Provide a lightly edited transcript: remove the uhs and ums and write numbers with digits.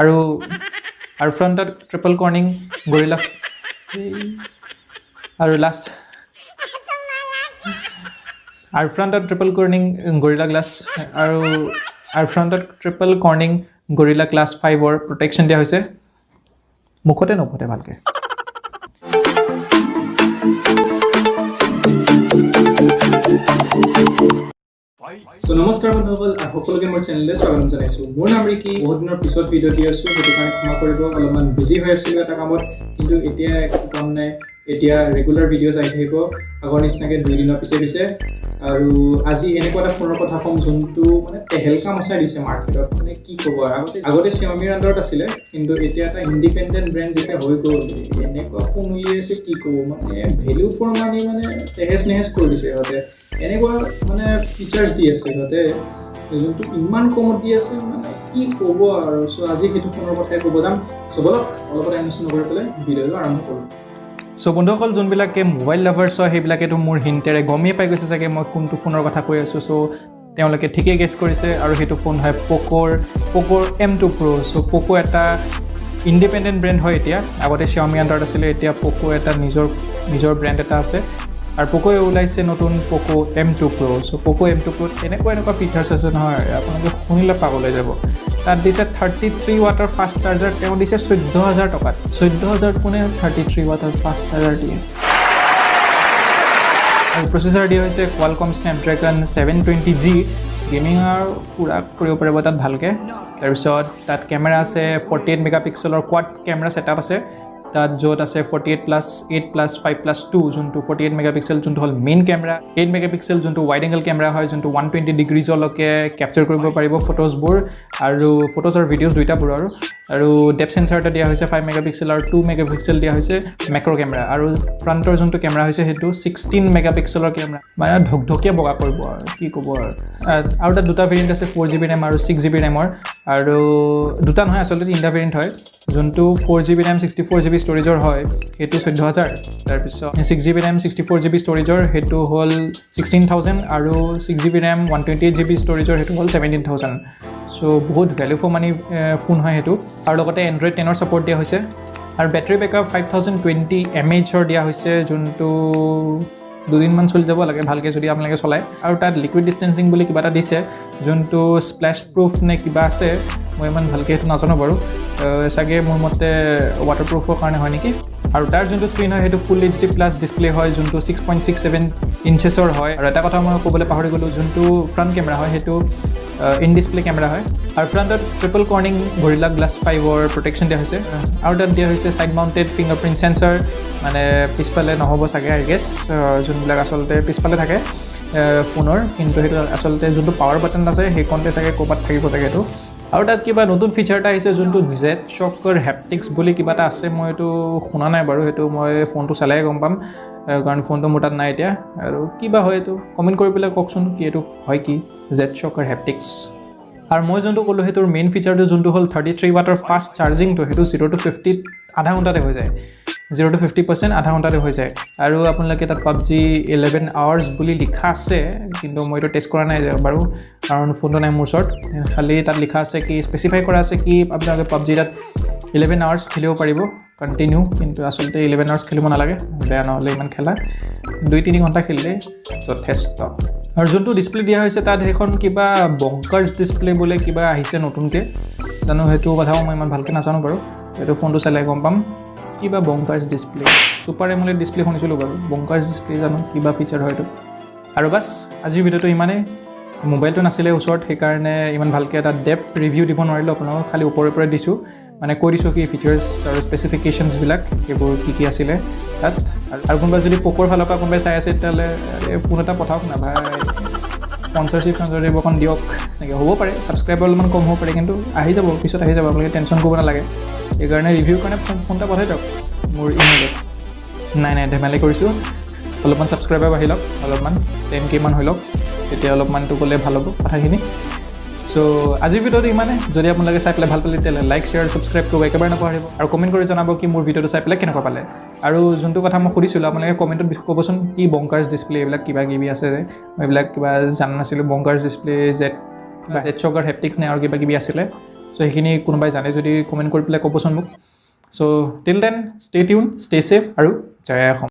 আৰু আৰু ফ্ৰণ্টত ট্ৰিপল কৰ্ণিং গৰিলা আৰু লাষ্ট আৰু ফ্ৰণ্টত ট্ৰিপল কৰ্ণিং গৰিলা গ্লাছ আৰু আৰু ফ্ৰণ্টত ট্ৰিপল কৰ্ণিং গৰিলা গ্লাছ 5ৰ প্ৰটেকশ্যন দিয়া হৈছে। মুখতে নুফুটে ভালকৈ। চ' নমস্কাৰ বন্ধুসকল আৰু সকলোকে মোৰ চেনেললৈ স্বাগতম জনাইছোঁ। মোৰ নাম ৰিকি। বহুত দিনৰ পিছত ভিডিঅ' দি আছোঁ, সেইটো কাৰণে ক্ষমা কৰিব, অলপমান বিজি হৈ আছিলোঁ এটা কামত। কিন্তু এতিয়া একো কাম নাই, এতিয়া ৰেগুলাৰ ভিডিঅ'জ আহি থাকিব আগৰ নিচিনাকৈ 2 দিনৰ পিছে পিছে। আৰু আজি এনেকুৱা এটা ফোনৰ কথা ক'ম যোনটো মানে তেহেলকা মচাই দিছে মাৰ্কেটত। মানে কি ক'ব আৰু, আগতে চিয়মিৰ আণ্ডাৰত আছিলে, কিন্তু এতিয়া এটা ইণ্ডিপেণ্ডেণ্ট ব্ৰেণ্ড যেতিয়া হৈ গ'ল, এনেকুৱা ফোন উলিয়াইছে, কি ক'ব, মানে ভেলু ফৰ মানি মানে তেহেজ নেহেজ কৰি দিছে সিহঁতে। এনেকুৱা মানে ফিচাৰ্ছ দি আছে সিহঁতে, যোনটো ইমান কমত দি আছে, মানে কি ক'ব আৰু। চ' আজি সেইটো ফোনৰ কথাই ক'ব যাম। চ' ব'লক, অলপ টাইম নষ্ট নকৰি পেলাই ভিডিঅ'টো আৰম্ভ কৰোঁ। চ' বন্ধুসকল, যোনবিলাকে মোবাইল লাভাৰ্ছ হয়, সেইবিলাকেতো মোৰ হিণ্টেৰে গমেই পাই গৈছে চাগে মই কোনটো ফোনৰ কথা কৈ আছোঁ। চ' তেওঁলোকে ঠিকেই গেছ কৰিছে আৰু সেইটো ফোন হয় প'ক'ৰ এম 2 প্ৰ'। চ' প'ক' এটা ইণ্ডিপেণ্ডেণ্ট ব্ৰেণ্ড হয় এতিয়া। আগতে চিয়মি আণ্ডাৰত আছিলে, এতিয়া প'ক' এটা নিজৰ নিজৰ ব্ৰেণ্ড এটা আছে আৰু প'ক'য়ে ওলাইছে নতুন প'ক' এম 2 প্ৰ'। চ' প'ক' এম 2 প্ৰ'ত এনেকুৱা এনেকুৱা ফিচাৰ্ছ আছে নহয়, আপোনালোকে শুনিলে পাগল হৈ যাব। তাত দিছে 33 ৱাটৰ ফাষ্ট চাৰ্জাৰ। তেওঁ দিছে 14,000 টকাত। 14,000ত কোনে 33 ৱাটৰ ফাষ্ট চাৰ্জাৰ দিয়ে? আৰু প্ৰচেছৰ দিয়া হৈছে কোৱালকম স্নেপড্ৰেগন 720জি। গেমিং আৰু পূৰা কৰিব পাৰিব তাত ভালকৈ। তাৰপিছত তাত কেমেৰা আছে 48 মেগা পিক্সেলৰ কোৱাড কেমেৰা ছেটআপ আছে তাত, য'ত আছে 48 + 8 + 5 + 2। যোনটো 48 মেগা পিক্সেল যোনটো হ'ল মেইন কেমেৰা, 8 মেগা পিক্সেল যোনটো ৱাইড এংগল কেমেৰা হয়, যোনটো 120 ডিগ্ৰীজলৈকে কেপচাৰ কৰিব পাৰিব ফটোজবোৰ আৰু ফটোজ আৰু ভিডিঅ'জ দুইটাবোৰ। আৰু আৰু ডেপথ চেঞ্চাৰ এটা দিয়া হৈছে 5 মেগা পিক্সেল আৰু 2 মেগা পিক্সেল দিয়া হৈছে মেক্ৰ' কেমেৰা। আৰু ফ্ৰণ্টৰ যোনটো কেমেৰা হৈছে, সেইটো 16 মেগা পিক্সেলৰ কেমেৰা, মানে ধকধকীয়া বগা কৰিব আৰু কি ক'ব আৰু। আৰু তাত দুটা ভেৰিয়েণ্ট আছে, 4 জিবি ৰেম আৰু 6 জিবি ৰেমৰ। আৰু দুটা নহয়, আচলতে তিনিটা ভেৰিয়েণ্ট হয়। যোনটো 4 জিবি ৰেম 64 জিবি ষ্ট'ৰেজৰ হয়, সেইটো 14,000। তাৰপিছত 6 জিবি ৰেম 64 জিবি ষ্ট'ৰেজৰ, সেইটো হ'ল 16,000। আৰু 6 জিবি ৰেম 128 জিবি ষ্ট'ৰেজৰ, সেইটো হ'ল 17,000। চ' বহুত ভেলু ফৰ মানি ফোন হয় সেইটো। আৰু লগতে এণ্ড্ৰইড 10ৰ ছাপৰ্ট দিয়া হৈছে আৰু বেটেৰী বেকআপ 5020 এম এইচৰ দিয়া হৈছে, যোনটো দুদিনমান চলি যাব লাগে ভালকৈ যদি আপোনালোকে চলায়। আৰু তাত লিকুইড ডিষ্টেঞ্চিং বুলি কিবা এটা দিছে, যোনটো স্প্লেছ প্ৰুফ নে কিবা আছে, মই ইমান ভালকৈ সেইটো নাজানো বাৰু। চাগে মোৰ মতে ৱাটাৰ প্ৰুফৰ কাৰণে হয় নেকি। আৰু তাৰ যোনটো স্ক্ৰীণ হয়, সেইটো ফুল এইচডি প্লাছ ডিছপ্লে হয়, যোনটো 6.67 ইঞ্চেছৰ হয়। আৰু এটা কথা মই ক'বলৈ পাহৰি গ'লোঁ, যোনটো ফ্ৰণ্ট কেমেৰা হয়, সেইটো ইন ডিছপ্লে কেমেৰা হয় আৰু ফ্ৰণ্টত ট্ৰিপল কৰ্ণিং গৰিলা গ্লাছ 5ৰ প্ৰটেকশ্যন দিয়া হৈছে। আৰু তাত দিয়া হৈছে ছাইড মাউণ্টেড ফিংগাৰপ্ৰিণ্ট চেঞ্চাৰ, মানে পিছফালে নহ'ব চাগে, I guess. যোনবিলাক আচলতে পিছফালে থাকে ফোনৰ, কিন্তু সেইটো আচলতে যোনটো পাৱাৰ বাটন আছে, সেইকণতে চাগে ক'ৰবাত থাকিব চাগে এইটো। আৰু তাত কিবা নতুন ফিচাৰ এটা আহিছে, যোনটো জেড শ্বকৰ হেপটিক্স বুলি কিবা এটা আছে। মই এইটো শুনা নাই বাৰু, সেইটো মই ফোনটো চালেহে গম পাম, কাৰণ ফোনটো মোৰ তাত নাই এতিয়া। আৰু কিবা হয় এইটো কমেণ্ট কৰি পেলাই কওকচোন কি এইটো হয়, কি জেড শ্বকৰ হেপটিক্স। আৰু মই যোনটো ক'লোঁ, সেইটোৰ মেইন ফিচাৰটো যোনটো হ'ল 33 ৱাটৰ ফাষ্ট চাৰ্জিংটো, সেইটো 0 টু 50ত আধা ঘণ্টাতে হৈ যায়। 0 টু 50% আধা ঘণ্টাতে হৈ যায়। আৰু আপোনালোকে তাত পাবজি 11 আৱাৰ্ছ বুলি লিখা আছে, কিন্তু মই এইটো টেষ্ট কৰা নাই বাৰু, কাৰণ ফোনটো নাই মোৰ ওচৰত। খালি তাত লিখা আছে কি, স্পেচিফাই কৰা আছে কি আপোনালোকে পাবজি তাত 11 আৱাৰ্ছ খেলিব পাৰিব কণ্টিনিউ। কিন্তু আচলতে 11 আৱাৰ্ছ খেলিব নালাগে, বেয়া নহ'লে ইমান খেলা। 2-3 ঘণ্টা খেলিলে যথেষ্ট। আৰু যোনটো ডিছপ্লে দিয়া হৈছে তাত, সেইখন কিবা বংকাৰ্ছ ডিছপ্লে বোলে কিবা আহিছে নতুনকৈ জানো, সেইটো কথাও মই ইমান ভালকৈ নাজানো বাৰু। এইটো ফোনটো চালে গম পাম। কিবা বংকাৰ্ছ ডিছপ্লে, ছুপাৰ এমোলেড ডিছপ্লে শুনিছিলোঁ বাৰু, বংকাৰ্ছ ডিছপ্লে জানো কিবা ফিচাৰ হয় এইটো। আৰু বাছ, আজিৰ ভিডিঅ'টো ইমানেই। মোবাইলটো নাছিলে ওচৰত, সেইকাৰণে ইমান ভালকৈ এটা ডেপ্থ ৰিভিউ দিব নোৱাৰিলোঁ আপোনালোকক। খালি ওপৰে ওপৰে দিছোঁ, মানে কৈ দিছোঁ কি ফিচাৰ্ছ আৰু স্পেচিফিকেশ্যনছবিলাক সেইবোৰ কি কি আছিলে তাত। আৰু কোনোবা যদি প'কৰ ফালৰ পৰা কোনোবাই চাই আছে, তেতিয়াহ'লে ফোন এটা পঠাওক না ভাই। স্পনচাৰশ্বিপ স্পনচাৰশ্বিপ অকণ দিয়ক। এনেকৈ হ'ব পাৰে ছাবস্ক্ৰাইবাৰ অলপমান কম হ'ব পাৰে, কিন্তু আহি যাব, পিছত আহি যাব, আপোনালোকে টেনশ্যন কৰিব নালাগে। সেইকাৰণে ৰিভিউৰ কাৰণে ফোন এটা পঠাই দিয়ক মোৰ ইমেইলত। নাই নাই, ধেমালি কৰিছোঁ। অলপমান ছাবস্ক্ৰাইবাৰ বাঢ়ি লওক, অলপমান 10Kমান হৈ লওক, তেতিয়া অলপমানটো ক'লে ভাল হ'ব কথাখিনি। চ' আজিৰ ভিডিঅ'টো ইমানে। যদি আপোনালোকে চাই পেলাই ভাল পালে, তেতিয়াহ'লে লাইক, শ্বেয়াৰ, ছাবস্ক্ৰাইব কৰিব একেবাৰে নাপাহৰিব আৰু কমেণ্ট কৰি জনাব কি মোৰ ভিডিঅ'টো চাই পেলাই কেনেকুৱা পালে। আৰু যোনটো কথা মই সুধিছিলোঁ, আপোনালোকে কমেণ্টত ক'বচোন কি বংকাৰ্ছ ডিছপ্লে এইবিলাক কিবা কিবি আছে যে, মই এইবিলাক কিবা জানা নাছিলোঁ। বংকাৰ্ছ ডিছপ্লে, জেড জেড শ্বকাৰ হেপটিক্স নে আৰু কিবা কিবি আছিলে। চ' সেইখিনি কোনোবাই জানে যদি কমেণ্ট কৰি পেলাই ক'বচোন মোক। So till then, stay tuned, stay safe আৰু জয় অসম।